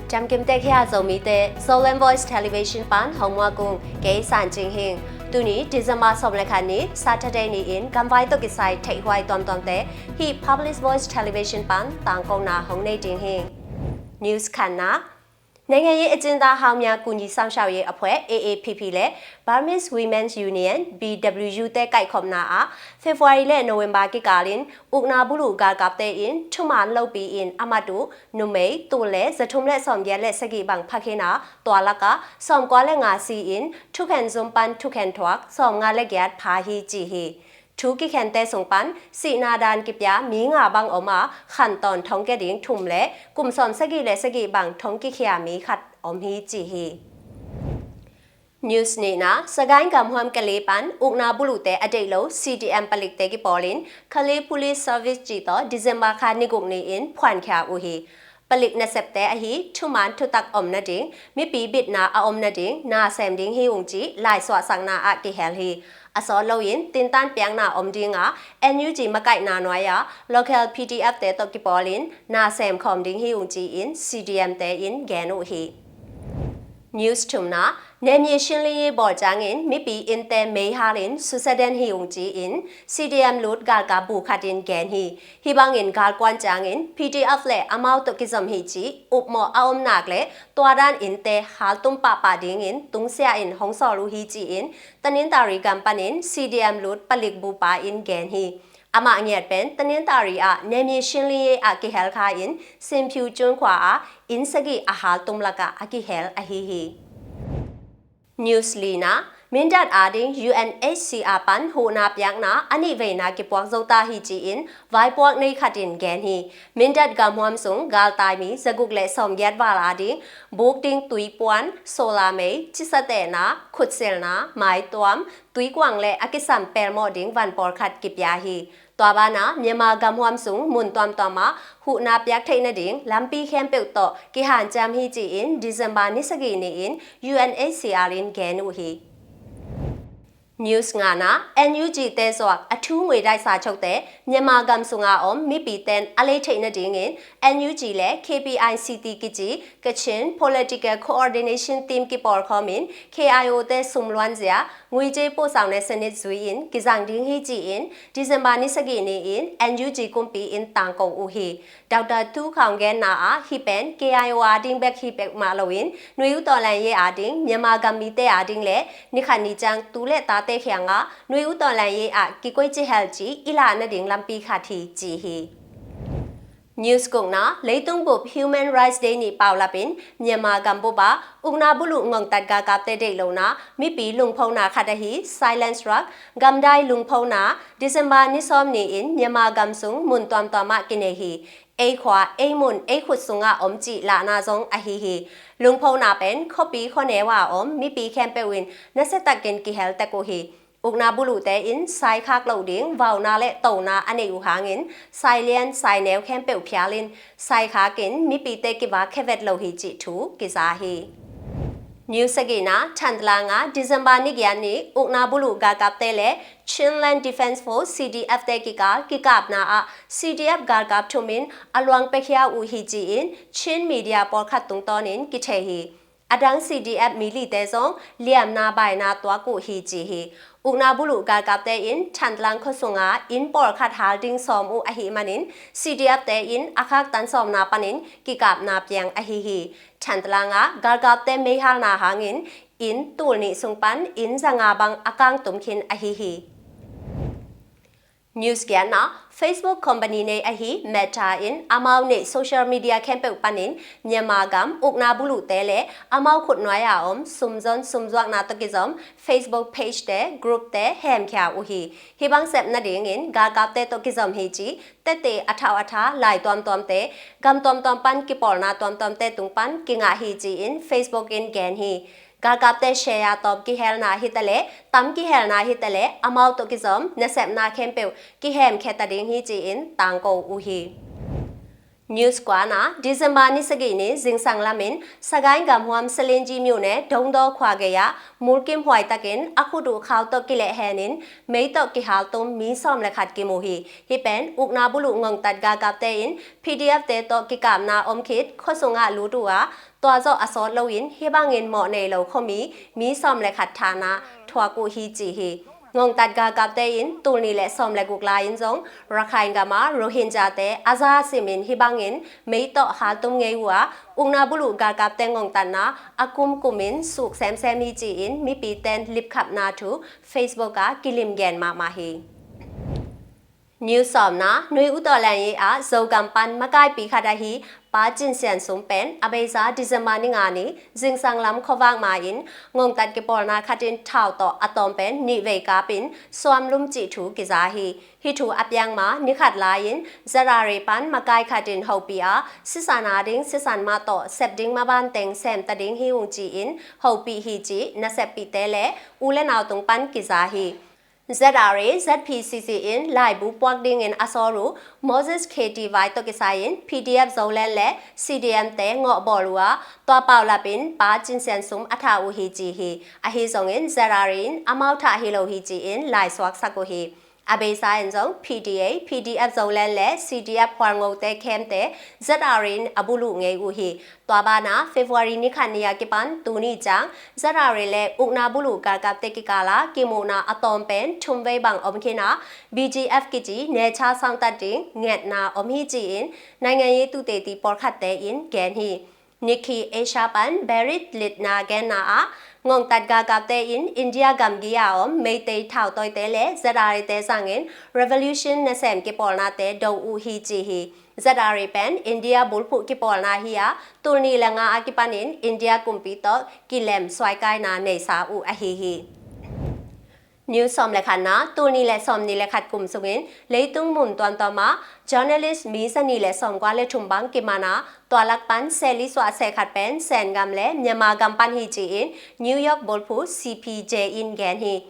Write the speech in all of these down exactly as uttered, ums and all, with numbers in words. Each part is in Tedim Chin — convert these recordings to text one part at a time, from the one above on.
Dam kim tek hia Zomite, Zoland Voice Television pan hong muak ung, kei San Cing Hing. Tuni December sawm le khat ni Saturday ni-in gamvai tawh kisai theihhuai tuamtuamte hih Public Voice Television pan tangkona hong nei ding hi. News khatna. နိုင်ငံရေးအကျဉ်းသားဟောင်းများကူညီစောင့်ရှောက်ရေးအဖွဲ့ A A P P และ Burmese Women's Union B W U တဲ့ကိုက်ခုံနာအား ဖေဖော်ဝါရီလနဲ့ နိုဝင်ဘာကီကာလင် ဥက္ကနာဘူးလူးဂါကပ်တဲ့အင် ထူမန်လုပ်ပြီးအင် အမတူ နုမေ တူလဲ ဇထုံးလက်ဆောင်ရက်လက်စကီဘန်ဖခင်နာ တွာလက စောမ်ကွာလက်ငါစီအင် ထုခန်ဇုံပန်ထုခန်ထွာက် စောမ်ငါလက်ရက်ဖာဟီကြည်ဟီ ထူခိခန်တဲဆုံပန် စီနာဒန်ကပြာ မီငါဘန်အမ ခန်တွန်ထုံးကဒင်းထုံးလဲ ကုမ်စောမ်စကီလက်စကီဘန်ထုံးခိချာမီခတ်အမဟီကြည်ဟီ News နံန စကိုင်းကမ်ဟွမ်ကလေးပန် ဥက္ကနာဘူးလူးတဲအဒိတ်လို့ C D M ပလိကတဲကီပေါ်လင် ကလေး Police Service ကြည်တော့ December ခါ နှစ်ခုနှစ် in ဖွင့်ချဦးဟီ ပလိကနဆက်တဲအဟီ ထူမန်ထူတက်အုံနဒင်း မီပီဘိတ်နာအုံနဒင်း နာဆမ်ဒင်းဟီဦးကြည် လိုက်စွာစံနာအကီဟဲလ်ဟီ အစောလို့ in တင်တန်ပြင်းနာအုံဒင်းငါ N U G မကိုက်နာနွားရ local P D F တဲတော့ကီပေါ်လင် နာဆမ်ခုံဒင်းဟီဦးကြည် in C D M တဲ in ဂဲနူဟီ News ထုံနာ နယ်မြေရှင်းလင်းရေးပေါ်ကြငင် မီပီအင်တဲမေးဟာလင် ဆူဆဒန်ဟီဦးကြည် in C D M လုတ်ဂါကဘူးခတ် in ဂဲနဟီ ဟီဘင် in ဂါကွန်ကြငင် P D F လဲအမောက်တကီဇမ်ဟီကြည် ဥပမောအအုံနက်လဲ တွာဒန် in တဲ ဟာလ်တုံပပဒင်း in တုံစျာ in ဟောင်စောလူဟီကြည် in တနင်္သာရီကမ်ပန် in C D M လုတ်ပလိကဘူးပ in ဂဲနဟီ အမငိုတ်ပန် တနင်္သာရီအ နယ်မြေရှင်းလင်းရေးအကီဟဲလ်ခါ in စင်ဖြူကျွန်းခွာအ အင်စကီအဟါတုံလကအကီဟဲလ်အဟီဟီ News လီနာ မင်းတပ်အာဒင်း UNHCR ပန် ဟူနာပြင်းနာ အနိဝေနာကီပွားဇောတာဟီကြည် in ဝိုင်းပွားနေခတ် in ဂဲနဟီ မင်းတပ်ကမ်ဟွမ်စုံ ဂါလ်တိုင်မီ ဇဂုကလဲ စောမ်ရက်ဝါလာဒင်း ဘုကဒင်းတွီပွန် ဆိုလာမေ ချစ်စတဲနာ ခုတ်စဲလ်နာ မိုင်းတွမ် တွီကွန်လဲ အကီစမ်ပဲလ်မောဒင်း ဝန်ပေါ်ခတ်ကီပြာဟီ တွာဘၣ်နာ မြန်မာကမ်ဟွမ်စုံ မုၼ်တွမ်တွမ်မ ဟူနာပြတ်ထိတ်နဒင်း လမ်းပီးခဲမ်ပျုတ်တော့ ကီဟန်ချမ်ဟီကြည် in December နှစ်ဆကီနေ in UNHCR လင်းဂဲနူဟီ News ငါနာ NUG တဲစွာ အထူးငွေတိုက်စာချုပ်တဲ့ မြန်မာကမ်စုံငါအုံး မီပီတဲန်အလေးထိတ်နဒင်း in NUG လဲ KPICT ကီကြည် Kachin Political Coordination Team ကီပေါ်ခီမင် KIO တဲစုံလွမ်းစရာ ငွေကြေးပို့ဆောင်တဲ့စနစ် ဇွီ in ကီဇင်ဒင်းဟီကြည် in December နှစ်ဆကီနေ in NUG ကုမ်ပီ in တန်ကိုဦးဟီ ဒေါက်တာတူးခေါင်ဂဲနာအဟီပန် KIO အာဒင်းဘက်ဟီပက်မလို in နွေဦးတော်လှန်ရေးအာဒင်း မြန်မာကမ်မီတဲအာဒင်းလဲ နိခါနီချန်တူလဲတာတဲချာငါ နွေဦးတော်လှန်ရေးအကီကွဲးချီဟဲလ်ချီ အီလာနဒင်းလမ်းပီခါထီကြည်ဟီ News ကုံနာ လေတုံဘုပ် Human Rights Day နီပာ်လပ် in မြန်မာကမ်ဘုပ်ပါ ဥက္ကနာဘူးလူငုံတတ်ဂါကပ်တဲဒိတ်လိုနာ မီပီလူင်ဖုံနာခတ်တဟီ Silent Strike ကမ်ဒိုင်လူင်ဖုံနာ December နှစ်ဆံနီ in မြန်မာကမ်စုံ မုၼ်တွမ်တွမ်မကီနေဟီ အိမ်ခွာ အိမ်မုၼ် အိမ်ခုတ်စုံငါအုံးကြည်လာနာဇုံအဟီဟီ လူင်ဖုံနာပန် ခီပီခီနဲဝါအုံး မီပီခဲမ်ပျုတ် in နဆက်တက်ကင် ကီဟဲလ်တကူဟီ ဥက္ကနာဘူးလူတဲ in ဆိုင်ခါကလုတ်ဒင်း ဝေါနာလဲတုံနာအန့ၣ်ဦးဟင် in ဆိုင်လျန် ဆိုင်နဲခဲမ်ပျုတ်ဖျာလင်း ဆိုင်ခါကင် မီပီတဲကီဝါခဲဝက်လိုဟီကြည်ထူ ကီဇာဟီ News စကီနာ ထန်တလါငါ December နှစ်ကီယနီ ဥက္ကနာဘူးလူဂါကပ်တဲလဲ Chinland Defense Force CDF တဲကီကာ ကီကပ်နာအ CDF ဂါကပ်ထူမင် အလွင်ပျုတ်ဖျာဦးဟီကြည် in Chin Media ပေါ်ခတ်တုံတောင်း in ကီထဲဟီ အဒင် CDF မီလီတဲဇုံ လျမ်နာဘိုင်နာတွားကူဟီကြည်ဟီ ဥက္ကနာဘူးလူဂါကပ်တဲ in ထန်တလါခီစုံငါ in ပေါ်ခတ်ဟါလ်ဒင်းစီုံအူအဟီမနင် CDF တဲ in အခက်တန်စီုံနာပနင် ကီကပ်နာပြင်းအဟီဟီ ထန်တလါငါ ဂါကပ်တဲမေးဟါလ်နာဟင် in တူလ်နီစုံပန် in ဇငါဘင်အခက်တုံခင်အဟီဟီ News ကီနာ Facebook company န့ၣ်အဟီ Meta အင် အမောက်န့ၣ် social media ခဲမ်ပျုတ်ပနင် မြန်မာကမ် ဥက္ကနာဘူးလူတဲလဲ အမောက်ခုတ်နွားရအုံး စုံဇွန်စုံဇွတ်နာတကီဇုံ Facebook page တဲ group တဲ ဟဲမ်ချာဦးဟီ ဟီဘင်ဆက်နဒင်း in ဂါကပ်တဲတကီဇုံဟီကြည် တဲတဲအထောက်အထား လိုက်တွမ်တွမ်တဲ ကမ်တွမ်တွမ်ပန် ကီပေါ်နာတွမ်တွမ်တဲတုံပန် ကီငါဟီကြည် in Facebook အင် ဂဲန်ဟီ ဂါကပ်တဲ share တွပ်ကီဟဲလ်နာဟီတလဲ တမ်ကီဟဲလ်နာဟီတလဲ အမောက်တကီဇုံ နဆက်နာခဲမ်ပျုတ် ကီဟဲမ်ခဲတဒင်းဟီကြည် in တန်ကိုဦးဟီ News kuana, December ni sagih ni zingsang lamin Sagaing gamhuam Salenji myone Dongdo khua gei-ah mulkim huaitakin a khut uh khau tawh kileh henin mei tawh kihaltum mi sawm le khat kimu hi. Hih pen ukna buluh ngongtat galkapte in P D F te tawh kikapna om khit khuasungah lut uh a, tua zawh a sawt loin hih bangin mawh nei lo khuami mi sawm le khat thahna thuak uh hi ci hi. Ngongtat galkapte in tulni le sawm le guk lai-in zong Rakhine gama Rohingya te a za simin hih bangin mei tawh haltum ngei uh a, ukna buluh galkapte ngongtatna a kumkumin suk semsem hi ci-in mipiten lipkhapna thu Facebook ah kilim gen mahmah hi. News sawmna, Nui U Tawh Leng Yi ah Zogam pan makaipi khat ahi Pa Cin Sian Sum pen a beisa December ni nga ni zingsang lam khuavak ma-in ngongtat kipawlna khatin thau tawh a tawm pen nih vei kapin suamlum cih thu kiza hi. Hih thu a piang ma ni khat lai-in Z R A pan makai khatin hopih a, sisan a ding sisan mah tawh sep ding maban teng semta ding hi ung ci-in hopih hi cih naseppihte le u le nau tung pan kiza hi. Z R A Z P C C in laibu puak dingin a sawl uh Moses K T Vai tawh kisai-in P D F Zoland le C D M te ngawhbawl uh a, tua paulapin Pa Cin Sian Sum a thah uh hi ci hi. Ahi zongin Z R A in amau thah hi lo hi ci-in laisuaksak uh hi. A beisa in zong P D A, P D F Zoland le C D F Hualngote khemte Z R A in a buluh ngei uh hi. Tua banah February ni khat ni a kipan tuni ciang Z R A le ukna buluh galkapte kikala kimuhna a tawm pen thum vei bang om khin a, B G F kici necha sangtat ding ngetna om hi ci-in naingan i tuteti pawlkhatte in gen hi. Nikkei Asia pan Berit Litna genna ah ngongtat galkapte in India gamgi a om Meitei thautawite le Z R A te zangin revolution nasem kipawlnate do uh hi ci hi. Z R A pen India bulphuh kipawlna hi a, tulni le nga a kipanin India kumpi tawh kilem suaikaina neisa uh ahi hi. News sawm le khatna, tulni le sawmni le khat kum sungin leitung mun tuamtuam ah journalist mi zani le sawmkua le thum bang kiman a, tua lak pan seli suah seh khat pen Sengam le Myanmar gam pan hi ci-in New York bulphuh C P J in gen hi.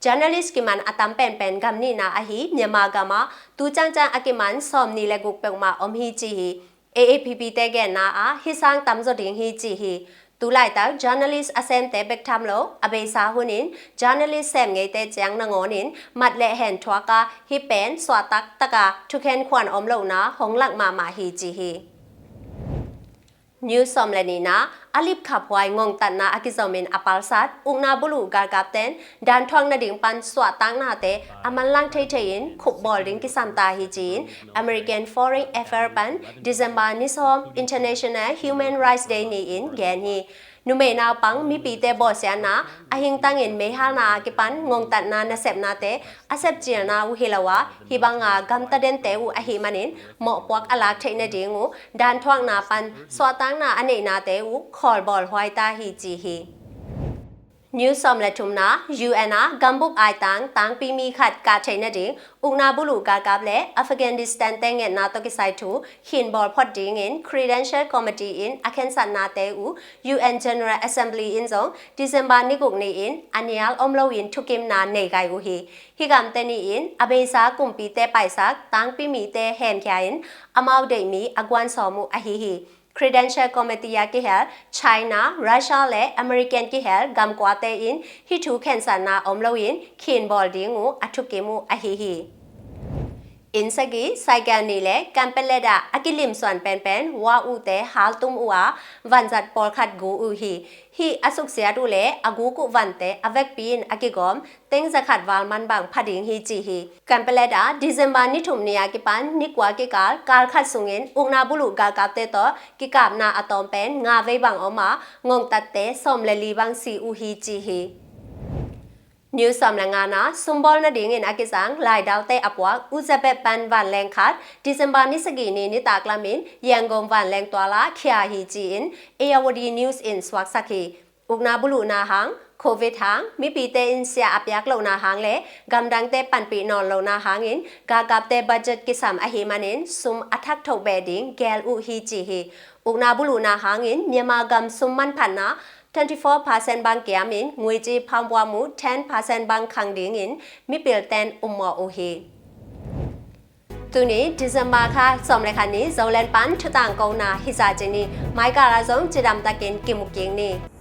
Journalist kiman a tam penpen gam nihna ahi Myanmar gam ah tu ciangciang a kiman sawmni le guk peuhmah om hi ci hi. A A P P te genna ah hih sang tamzaw ding hi ci hi. Tu laitak journalist a semte bek tham lo, a beisa hunin journalist sem ngeite ciang nangawnin mat le hen thuak a, hih pen suahtak taka thukhen khuan om lohna hong lak mahmah hi ci hi. News sawm le nihna, a lipkhaphuai ngongtatna a kizomin a palsat ukna buluh galkapten danthuak nading pan suahtaknate a manlang theithei-in khupbawl ding kisamta hi ci-in American Foreign Affair pan December ni sawm International Human Rights Day ni-in gen hi. Numei naupang mipite bawlsiatna a hingtangin meihalna a kipan ngongtatna nasepnate a sepcilna uh hi lo a, hih banga gamta dente uh ahih manin mawhpuak a lak theih nading uh danthuakna pan suahtakna a neihnate uh khawlbawl huaita hi ci hi. News sawm le thumna, U N ah gambup aitang tangpi mi khat kah theih nading ukna buluh galkap le Afghanistan te ngetna tawh kisai thu khinbawl phot dingin Credential Committee in a khensatnate uh U N General Assembly in zong December ni guk ni-in a nial om loin thukimna nei gai uh hi. Hih gamte ni-in a beisa kumpite paisak tangpi mite hemkhia-in amau deih mi a guan sawm uh ahi hi. Credential Committee a kihel China, Russia le American kihel gam kuate in hih thu khensatna om loin khinbawl ding uh a thukim uh ahi hi. Inn sagih, cycle nih le kampet let ah a kilimsuan penpen wa uhte haltum uh a, vanzat pawlkhat gu uh hi. Hih a suksiat uh le a guk uh vante a vekpi in a kigawm teng zakhat val man bang pha ding hi ci hi. Kampet let ah December ni thum ni a kipan ni kua kikal kal khat sungin ukna buluh galkapte tawh kikapna a tawm pen nga vei bang om a, ngongtatte sawm le li bang si uh hi ci hi. News sawm le ngana, sumbawl nadingin a kizang laidalte a puak Uzbek pan vanleng khat December ni sagih ni nitak lamin Yangon vanleng tualah khia hi ci-in Ayeyarwady News in suaksak hi. Ukna buluhna hang, Covid hang, mipite in sia a piak lohna hang le gamdangte panpih nawn lohna hangin galkapte budget kisam ahih manin sum a thak thoh beh ding gel uh hi ci hi. Ukna buluhna hangin Myanmar gam sum manphatna twenty four percent bang kiamin nguici phampuam uh ten percent bang khang dingin mipilten ummawh uh hi. Tuni December kha sawm le khat ni, Zoland pan thutang kona hi zaw ni. Mai kal ah zong cidam takin kimu kik ni.